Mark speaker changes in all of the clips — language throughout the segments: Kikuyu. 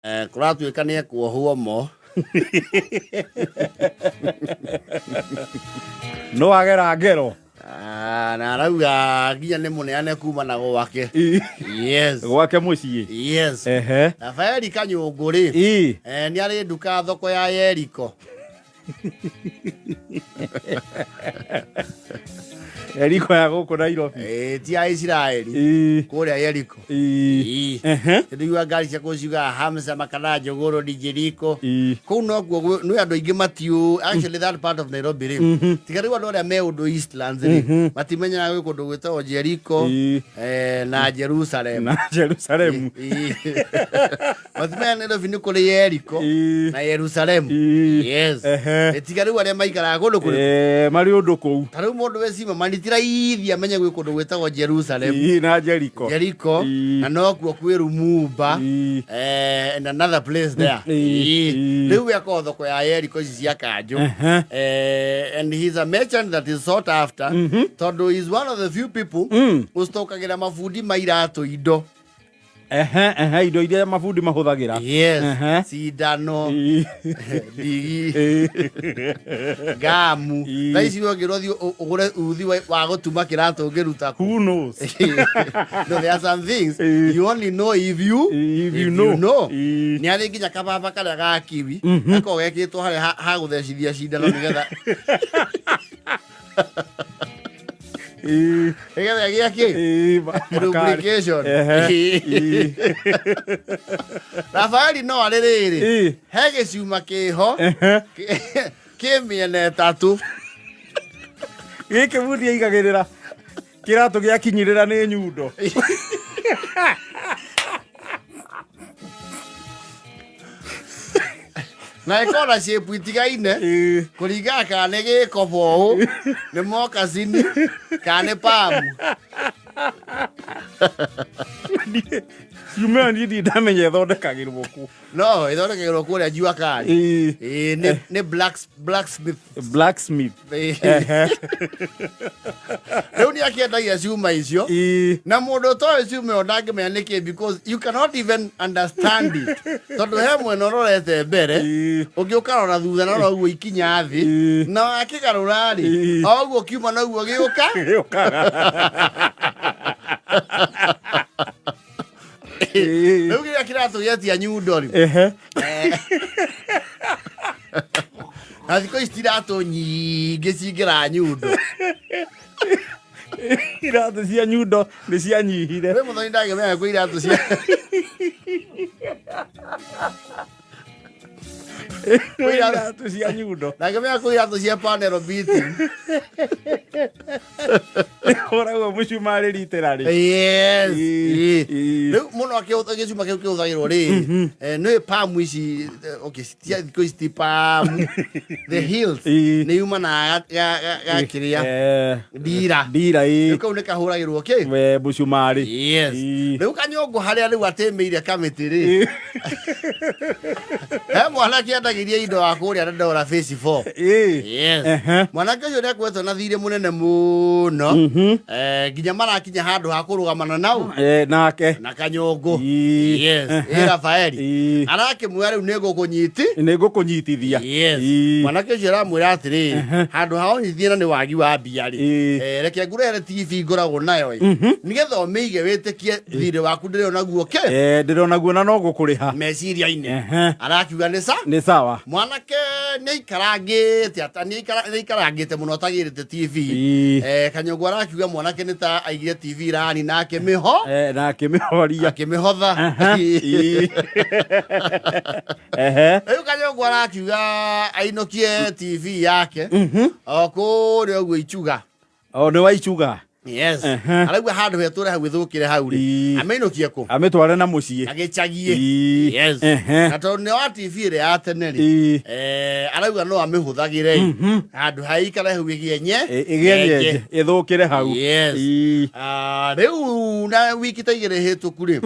Speaker 1: Kũratuĩka nĩ ekuohwo mo.
Speaker 2: No agera ngero.
Speaker 1: Ah, na arauga nginya nĩ mũneane kuma na gwake. Yes.
Speaker 2: Gwake mũciĩ.
Speaker 1: Yes.
Speaker 2: Ehe.
Speaker 1: Rafaeli Kanyũngũ rĩ, nĩ arĩ nduka thoko ya Yeriko.
Speaker 2: Yeriko ya gũkũ Nairobi.
Speaker 1: Ti ya Isiraeli. Kũrĩa Yeriko.
Speaker 2: Ĩĩ. Ehe.
Speaker 1: Nĩndĩiguaga ngari cia kũu ciugaga Hamza Makana Njogoro Dijiriko.
Speaker 2: Ĩĩ.
Speaker 1: Kũu nokuo nĩ andũ aingĩ matiũĩ actually that part of Nairobi rĩ, tiga rĩu andũ arĩa me ũndũ Eastlands rĩ, matimenyaga gwĩ kũndũ gwĩtagwo Jericho na Jerusalem.
Speaker 2: Na Jerusalemu.
Speaker 1: Ĩĩ. Matimenyaga Nairobi nĩ kũrĩ Yeriko na Yerusalemu. Yes. Tiga rĩu arĩa maikaraga kũndũ kũrĩkũ?
Speaker 2: Marĩ ũndũ kũu.
Speaker 1: Ta rĩu mũndũ wĩ Zimmerman ti raithi amenye gwĩ kũndũ gwĩtagwo Jerusalem.
Speaker 2: Na Jericho.
Speaker 1: Jericho. Na nokuo kwĩ Lumumba. And another place there. Rĩu we akoragwo thoko ya Yeriko ici cia kanjũ. And he's a merchant that is sought after tondũ he's one of the few people ũcitokagĩra mabundi ma iratũ indo.
Speaker 2: Ehe, ehe, indo iria mabundi mahũthagĩra.
Speaker 1: Yes. Cindano, ndigi, ngamu. Thaa ici ũngĩrwo thiĩ ũgũre uthi wa gũtuma kĩratũ ũngĩruta kũ?
Speaker 2: Who knows?
Speaker 1: No, there are some things you only know if you
Speaker 2: If you know.
Speaker 1: Nĩ arĩ nginya kababa karĩa ga kiwi gakoragwo gekĩrĩtwo harĩa ha gũthecithia cindano nĩgetha Nĩgetha gĩa kĩ?
Speaker 2: Makari.
Speaker 1: Lubrication.
Speaker 2: Ehe.
Speaker 1: Rafaeli no arĩ rĩrĩ he gĩcuma kĩho kĩ mĩena ĩtatũ.
Speaker 2: Gĩkĩ bundi aigagĩrĩra kĩratũ gĩakinyĩrĩra nĩ nyundo.
Speaker 1: Na ĩkorwo na shape itigaine kũringana kana nĩ gĩkobo ũũ, nĩ mokacini kana nĩ pamu.
Speaker 2: Ciuma ĩyo niĩ ndirĩ ndamenya ĩthondekagĩrwo kũ.
Speaker 1: No ĩthondekagĩrwo kũrĩa jua kali. Ĩĩ, nĩ blacksmith.
Speaker 2: Blacksmith.
Speaker 1: Ehe. Rĩu nĩ akĩendagia ciuma icio. Na mũndũ ũtoĩ ciuma ĩyo ndangĩmenya nĩkĩ because you cannot even understand it. Tondũ he mwena ũrorete mbere, ũngĩ ũkarora thutha na noguo ikinya thĩ, na wakĩgarũra rĩ, o ũguo kiuma noguo gĩũka.
Speaker 2: Gĩũkaga.
Speaker 1: Rĩu kĩrĩa kĩratũ gĩetia nyundo rĩ. Na thikũ ici ti iratũ nyingĩ cingĩra nyundo.
Speaker 2: Iratũ cia nyundo nĩ cianyihire.
Speaker 1: Wĩ mũthoni ndangĩmenya kwĩ iratũ cia
Speaker 2: Kwĩ iratũ cia nyundo.
Speaker 1: Ndangĩmenya kwĩ iratũ cia panel beating.
Speaker 2: Ũrauga mũcumarĩ literally.
Speaker 1: Yes. Rĩu mũno gĩcuma kĩu kĩhũthagĩrwo rĩ, nĩ pamu ici, okay, cia thikũ ici ti pamu. The heels nĩ yumanaga ga kĩrĩa ndira.
Speaker 2: Ndira ĩĩ.
Speaker 1: Rĩu kau nĩ kahũragĩrwo kĩ?
Speaker 2: We mũcumarĩ.
Speaker 1: Yes. Rĩu kanyũngũ harĩa rĩu atĩmĩire kamĩtĩ rĩ, he mwanake endagĩria indo wa kũrĩa Dandora phase 4. Yes. Mwanake ũcio nĩ akoretwo na thirĩ mũnene mũno. Nginya marakinya handũ ha kũrũgamana nau.
Speaker 2: Nake.
Speaker 1: Na kanyũngũ. Yes. Ĩ Rafaeli. Arakĩmwĩra rĩu nĩ ngũkũnyiti.
Speaker 2: Nĩ ngũkũnyitithia.
Speaker 1: Yes. Mwanake ũcio aramwĩra atĩrĩrĩ, handũ ha ũnyitithie na nĩ wagi wa mbia rĩ, reke ngũrehere TV ngoragwo nayo ĩ, nĩgetha ũmĩige wĩtĩkie thirĩ waku ndĩrĩ onaguo kĩ.
Speaker 2: Ndĩrĩ onaguo na no ngũkũrĩha.
Speaker 1: Meciria-inĩ. Arakiuga nĩ sa.
Speaker 2: Nĩ sawa.
Speaker 1: Mwanake nĩ aikarangĩte ata nĩ aikarangĩte mũno atagĩrĩte TV. Kanyũngũ arakiuga mwanake nĩ ta aigire TV rani na akĩmĩho.
Speaker 2: Na akĩmĩhoria.
Speaker 1: Akĩmĩhotha. Rĩu Kanyũngũ arakiuga ainũkie TV yake o kũrĩa ũguo Ichuga.
Speaker 2: O nĩ wa Ichuga.
Speaker 1: Yes. Araigua handũ hetũre hau ĩthũkĩre hau rĩ. Amĩinũkie kũ?
Speaker 2: Amĩtware na mũciĩ.
Speaker 1: Agĩcagie. Yes. Na tondũ nĩ wa TV ĩrĩa ya tene rĩ. Arauga no amĩhũthagĩre ĩ. Handũ ha ĩikare hau ĩgĩe nye.
Speaker 2: Ĩgĩe nyenje ĩthũkĩre hau.
Speaker 1: Yes. Ah, rĩu na wiki ta igĩrĩ hĩtũku rĩ,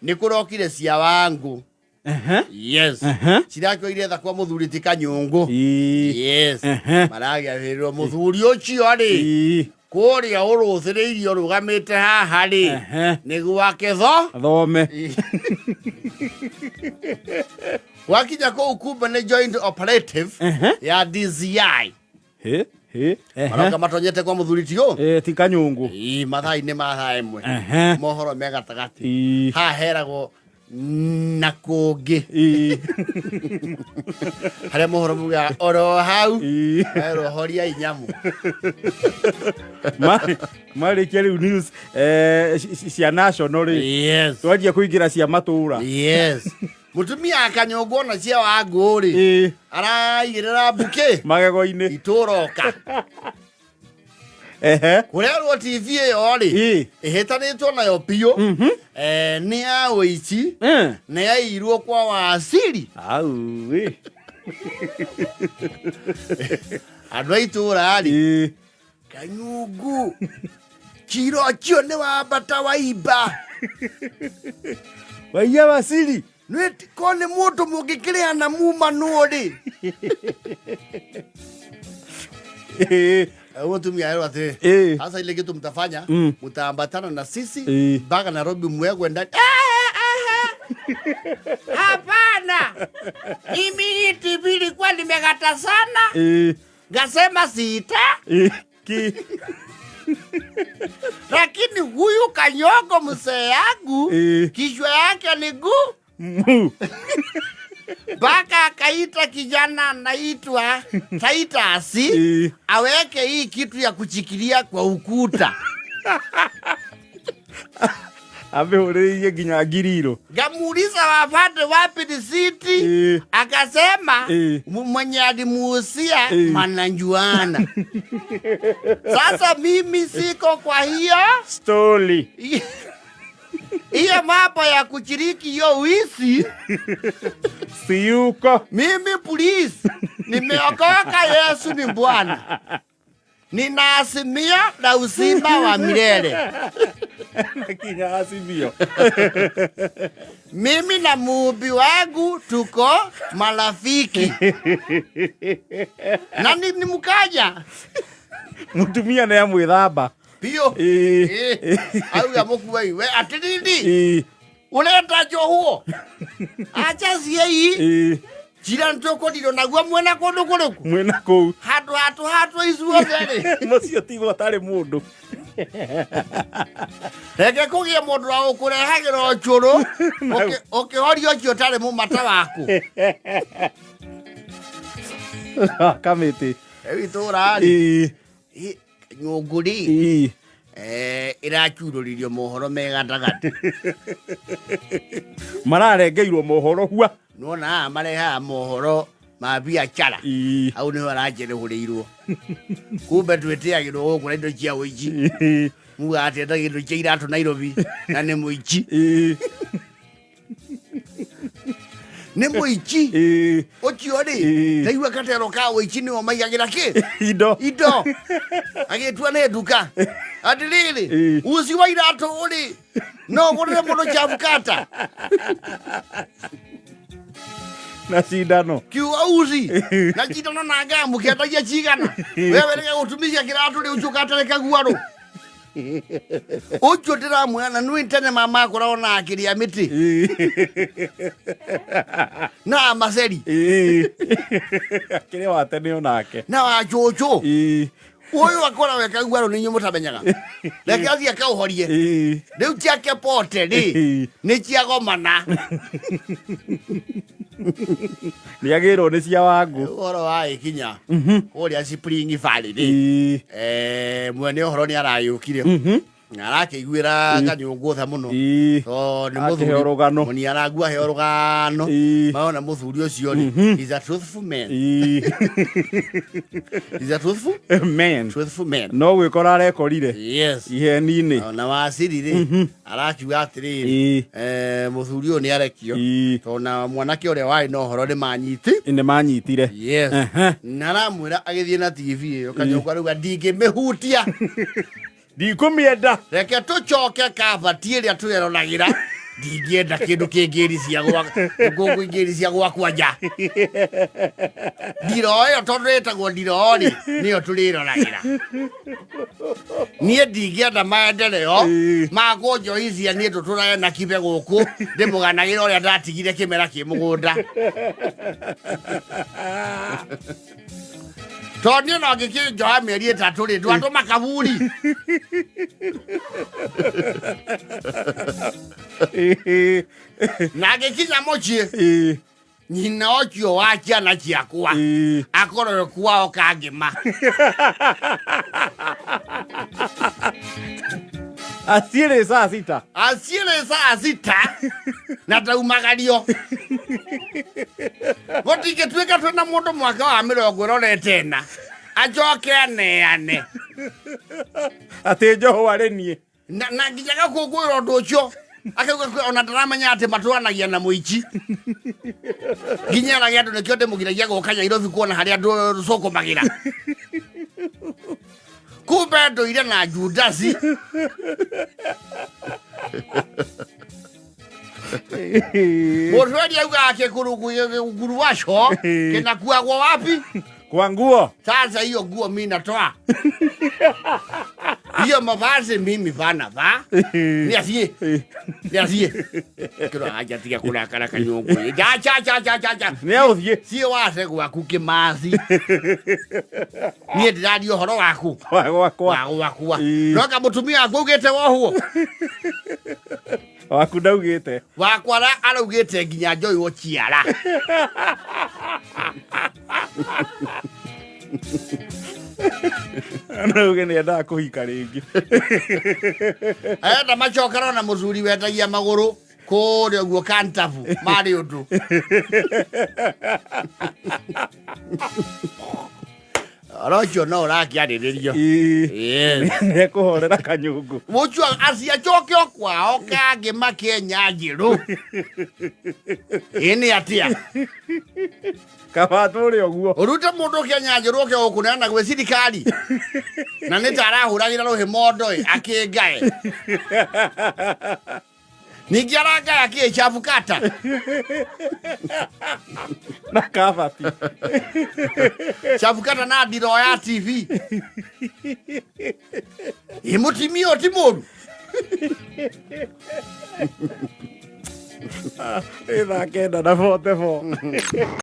Speaker 1: nĩ kũrokire cia Wangũ. Yes. Cirakĩoire tha kwa mũthuri ti Kanyũngũ. Yes. Maragĩathĩrĩrwo mũthuri ũcio rĩ. Kũrĩa ũrũthĩrĩirie ũrũgamĩte haha rĩ, nĩ gwake tho
Speaker 2: Thome.
Speaker 1: Wakinya kũu kumbe nĩ joint operative ya DCI.
Speaker 2: He, he, ehe.
Speaker 1: Maroka matonyete kwa mũthuri tio.
Speaker 2: Eh, ti kanyũngũ.
Speaker 1: Ii, mathaa-inĩ ma thaa 1. Mohoro me gatagatĩ. Haha heragwo na kũngĩ. Harĩa mohoro mugaga oro hau. Werwo horia inyamu.
Speaker 2: Marĩkia rĩu news cia national rĩ.
Speaker 1: Yes.
Speaker 2: Twanjia kũingĩra cia matũra.
Speaker 1: Yes. Mũtumia akanyũngwo na cia wangũ rĩ. Araigĩrĩra mbukĩ.
Speaker 2: Magego-inĩ.
Speaker 1: Itũroka. Kũrerwo TV ĩyo rĩ, ĩhĩtanĩtwo nayo biũ. Nĩ ya ũici. Na yairwo kwa Wasiri.
Speaker 2: Au, ĩ.
Speaker 1: Andũ a itũũra rĩ. Kanyungu. Chiro ũcio nĩ wambata waimba.
Speaker 2: Waiya Wasiri.
Speaker 1: Nĩ ko nĩ mũndũ mũngĩkĩrĩha na muma nũ rĩ. Mũtumia erwo atĩrĩ, sasa ile kitu mtafanya, mtaambatana na sisi mpaka Nairobi mwekwe ndani. Hapana, mimi hii TV ilikuwa nimekata sana, ngasema sita.
Speaker 2: Ki.
Speaker 1: Lakini huyu Kanyongo mzee yangu, kichwa yake ni guu
Speaker 2: Mu.
Speaker 1: Mpaka akaita kijana anaitwa Titus aweke hii kitu ya kuchikilia kwa ukuta.
Speaker 2: Amehũrĩrĩirie nginya ngiriro.
Speaker 1: Ngamuuliza wapate wapi risiti, akasema mwenye alimuuzia manajuana. Sasa mimi siko kwa hiyo
Speaker 2: story.
Speaker 1: Hiyo mambo ya kuchiriki hiyo wizi
Speaker 2: siyuko.
Speaker 1: Mimi please, nimeokoka, Yesu ni Bwana. Ninaazimia na uzima wa milele.
Speaker 2: Kinya azimio.
Speaker 1: Mimi na muumbi wangu tuko marafiki. Na ni mkaja.
Speaker 2: Mutumia nĩ amwĩthamba.
Speaker 1: Biũ. Auga mũkuai we atiriri. Ũrenda njohuo? Acha ciei. Njira nĩtũkũrirwo naguo mwena kũndũ kũrĩkũ?
Speaker 2: Mwena kũu.
Speaker 1: Handũ hatũ hatũ icuothe rĩ.
Speaker 2: Mũcio tigwo atarĩ mũndũ.
Speaker 1: Reke kũgĩe mũndũ wa gũkũrehagĩra ũcũrũ, ũkĩhoria ũcio ũtarĩ mũmata waku.
Speaker 2: Kamĩtĩ.
Speaker 1: Rĩu itũũra rĩ. Nyũngũ rĩ. Ĩracurũririo mohoro me gatagatĩ.
Speaker 2: Mararengeirwo mohoro hua.
Speaker 1: Nĩwona haha marehaga mohoro ma biacara. Hau nĩho aranjerehũrĩirwo. Kumbe twĩtĩagĩrwo gũkũ na indo cia ũici. Mugaga atĩ endagia indo cia iratũ Nairobi na nĩ mũici. Nĩ mũici. Ũcio rĩ, ndaigua katero ka ũici nĩo maigagĩra kĩ?
Speaker 2: Indo.
Speaker 1: Indo. Agĩtua nĩ nduka. Atĩrĩrĩ, uci wa iratũ rĩ, no ũgũrĩre mũndũ chabukata.
Speaker 2: Na cindano.
Speaker 1: Kiuga uci. Na cindano na ngamu kĩendagia cigana. We werĩga gũtumithia kĩratũ rĩ, ũcio ũgatereka guarũ. Ũcio ndĩramwĩra na nĩ tene mama akoragwo na akĩrĩa mĩtĩ. Na maceri.
Speaker 2: Akĩrĩa wa tene onake.
Speaker 1: Na wa cũcũ. Ũyũ akoragwo eka guarũ nĩ inyuĩ mũtamenyaga. Reke athiĩ akaũhorie. Rĩu ciake pote rĩ, nĩ ciagomana.
Speaker 2: Nĩ agĩrwo nĩ cia Wangũ.
Speaker 1: Ũhoro wa ĩkinya kũrĩa Spring Valley rĩ, mwene ũhoro nĩ aragĩũkire. Na arakĩiguĩra kanyũngũ tha mũno. Tondũ nĩ
Speaker 2: Akĩheo
Speaker 1: mũthuri
Speaker 2: rũgano.
Speaker 1: Mũni aragua aheo rũgano. Marona mũthuri ũcio rĩ, he's a truthful man. He's a truthful
Speaker 2: man.
Speaker 1: Truthful man.
Speaker 2: No gwĩkora arekorire.
Speaker 1: Yes.
Speaker 2: Iheni-inĩ.
Speaker 1: Na Wasiri rĩ, arakiuga atĩrĩrĩ, mũthuri ũyũ nĩ arekio. Tondũ na mwanake ũrĩa warĩ na ũhoro nĩ manyiti.
Speaker 2: Nĩ manyitire.
Speaker 1: Yes. Na aramwĩra agĩthiĩ na TV ĩyo kanyũkwa rĩu ndingĩmĩhutia.
Speaker 2: Ndikũmĩenda.
Speaker 1: Reke tũcoke kabati ĩrĩa twĩronagĩra. Ndingĩenda kĩndũ kĩngĩricia ngũngũ ingĩricia gwakwa nja. Ndiroo ĩyo tondũ ĩtagwo ndiroo rĩ, nĩyo tũrĩroragĩra. Niĩ ndingĩenda maendeleo ma kũnjohithia niĩ tũtũrage na kibe gũkũ ndĩmũganagĩra ũrĩa ndatigire kĩmera kĩ mũgũnda. Tondũ niĩ no ngĩkĩnjoha mĩeri 3 rĩ, ndwatũma kaburi. Na ngĩkinya mũciĩ nyina ũcio wa ciana ciakwa akorwo kwao kangĩma.
Speaker 2: Asiĩrĩ saa sita.
Speaker 1: Asiĩrĩ saa sita na ndaumagario. Gũtingĩtuĩka twĩna mũndũ mwaka wa 94 acoke aneane
Speaker 2: atĩ njohwo arĩ niĩ.
Speaker 1: Na nginya gakũngũĩra ũndũ ũcio akauga ona ndaramenya atĩ matũranagia na mũici. Nginya erage andũ nĩkĩo ndĩmũgiragia gũka Nairobi kuona harĩa andũ cũkũmagĩra. Kumbe ndũire na Judasi. Mũtweri augaga kĩkuru waco kĩnakuagwo wapi?
Speaker 2: Kwa nguo.
Speaker 1: Sasa hiyo nguo mi natoa. Hiyo mavazi mimi vana va. Ni athiĩ. Ni athiĩ. Kĩro aja tiga kũrakara kanyũngũ. Ja cha cha cha cha cha.
Speaker 2: Nĩ agũthiĩ.
Speaker 1: Thiĩ wace gwaku kĩmathi. Niĩ ndĩraria ũhoro waku.
Speaker 2: Wa gwakwa.
Speaker 1: Wa gwakwa. No ka mũtumia waku augĩte wohwo.
Speaker 2: Waku ndaugĩte.
Speaker 1: Wakwa araugĩte nginya njoywo ciara.
Speaker 2: Nauge nĩ endaga kũhika rĩngĩ.
Speaker 1: Arenda macokera na mũthuri wendagia magũrũ kũrĩa ũguo Kantabu marĩ ũndũ. Oro ũcio no ũrakĩarĩrĩrio. Yes.
Speaker 2: Nĩ ekũhorera kanyũngũ.
Speaker 1: Mũcio aciacoke o kwao kangĩ makenya njĩrũ. Ĩ nĩ atĩa?
Speaker 2: Kaba atũre ũguo.
Speaker 1: Ũrute mũndũ Kenya njĩrũ ũke gũkũneana gwĩ thirikari. Na nĩ ta arahũragĩra rũhĩ mondo ĩ, akĩngae. Ningĩ arangaya kĩ chabukata.
Speaker 2: Na kabati.
Speaker 1: Chabukata na ndiro ya TV. Ĩ mũtimia ũyũ ti mũru.
Speaker 2: Ĩ thaa 9 na 44.